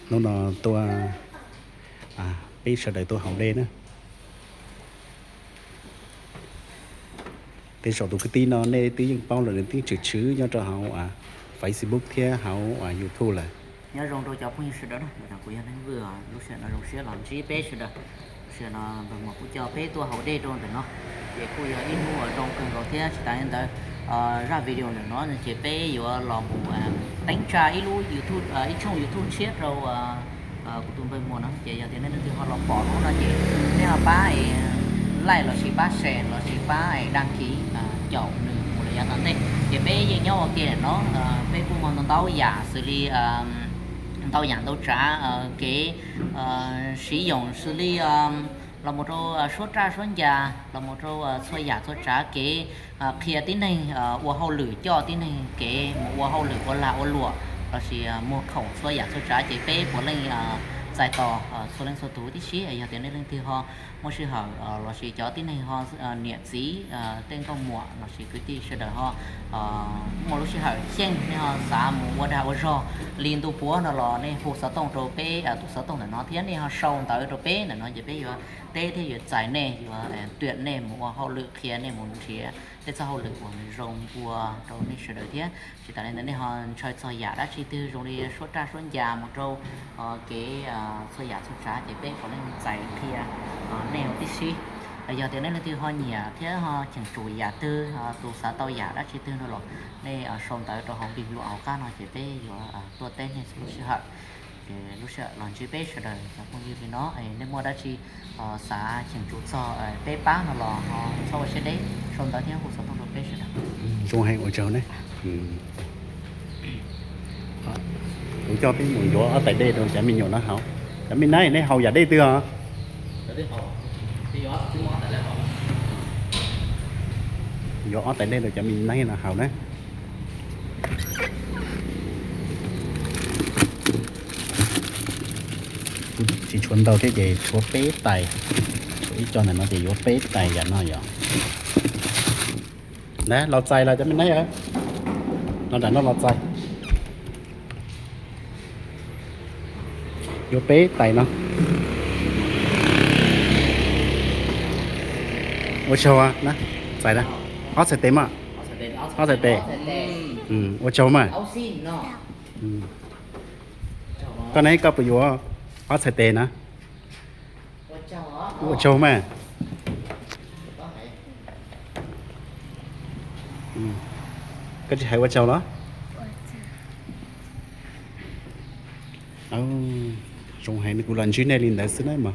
Hnub no tuaj, peb sawv daws tuaj haus dej na. Tej zaum tus kwv tij no nej twb yeej paub lawm, nws twb tshwm tshwm nyob rau hauv Facebook thiab hauv YouTube lawm. Nyob zoo rau cov phooj ywg sawv daws, kuv yog Neej Vwj, lub sij hawm no zoo siab los ntsib peb sawv daws. Lub sij hawm no npawg Muas kuj coj peb tuaj haus dej rau ntawm no, ces kuj yog ib hnub uas zoo kawg nkaus thiab. Tsis tas li ntawd, zaj video ntawm no ces peb yuav los mus teeb tsa ib lub, ib tshooj YouTube tshiab rau kuv tus npawg Muas no, ces yog tias nej leej twg ho los pom no ces nej ho pab like lossis pab share lossis pab đăng ký caum nws mus lawm yav tom ntej. Ces peb yeej nyob ua ke no, peb kuj muaj ntau yam xws li ntau yam ntau tsav kev siv yoos xws li los mus rau suab raj suab ncas, los mus rau txhua yam txhua tsav kev qhia tib neeg ua hauj lwm, coj tib neeg kev mus ua hauj lwm ua lag ua luam lossis muag khoom txhua yam txhua tsav, ces peb puav leej txais tos txhua leej txhua tus tib si. Yog tias nej leej twg ho muaj sij hawm lossis cov tib neeg ho niam txiv tej nkauj muam lossis kwv tij sawv daws ho muaj lub sij hawm xyeej nej ho xav mus ua dag ua zog li ntu puav no los nej hu xov tooj rau peb tus xov tooj ntawm no thiab nej ho sau ntawv rau peb ntawm no ces peb yuav teb thiab yuav txais nej, yuav tuam nej mus ua hauj lwm, qhia nej mus nrhiav tej txoj hauj lwm uas nws zoo ua rau nej sawv daws thiab. Tsis tas li ntawd nej ho ntshaw txog yam dab tsi twg zoo li suab raj suab ncas mus rau kev txhua yam txhua tsav ces peb puav leej txais qhia nej ua tib si. Yog tias nej leej twg ho nyiam thiab ho cheem tsum yam twg, tus xav tau yam dab tsi twg no los nej sau ntawv rau hauv npis npluas hauv qab no ces peb yuav tuaj teb nej txhua lub sij hawm. Ces lub sij hawm los ntsib peb sawv daws cov phooj ywg li no, nej muaj dab tsi xav cheem tsum txog peb pab no los ho txhob ua siab deb, sau ntawv thiab hu xov tooj rau peb sawv daws. Zoo heev, ua tsaug ne. Kuv coj peb mus yuav ob tais dej rau cov me nyuam no haus. Cov me nyuam, nej haus yam dej twg os? Yuav ob tais dej rau cov me nyuam no haus na. Kuv tsis tshuav ntau thiab ces tshuav peb tais. Tshuav ib co ntawm no ces yuav peb tais yam no yom. Na, los txais los cov me nyuam, los nram no los txais. Yuav peb tais no. Ua tsaug na, txais na. Ob txhais tes mas. Ob txhais tes. Ua tsaug mas. Koj ne, koj puas yuav ob txhais tes na? Ua tsaug mas. Koj tsis hais ua tsaug los? Zoo heev, kuv los ntsib nej li ntawd xwb na mas.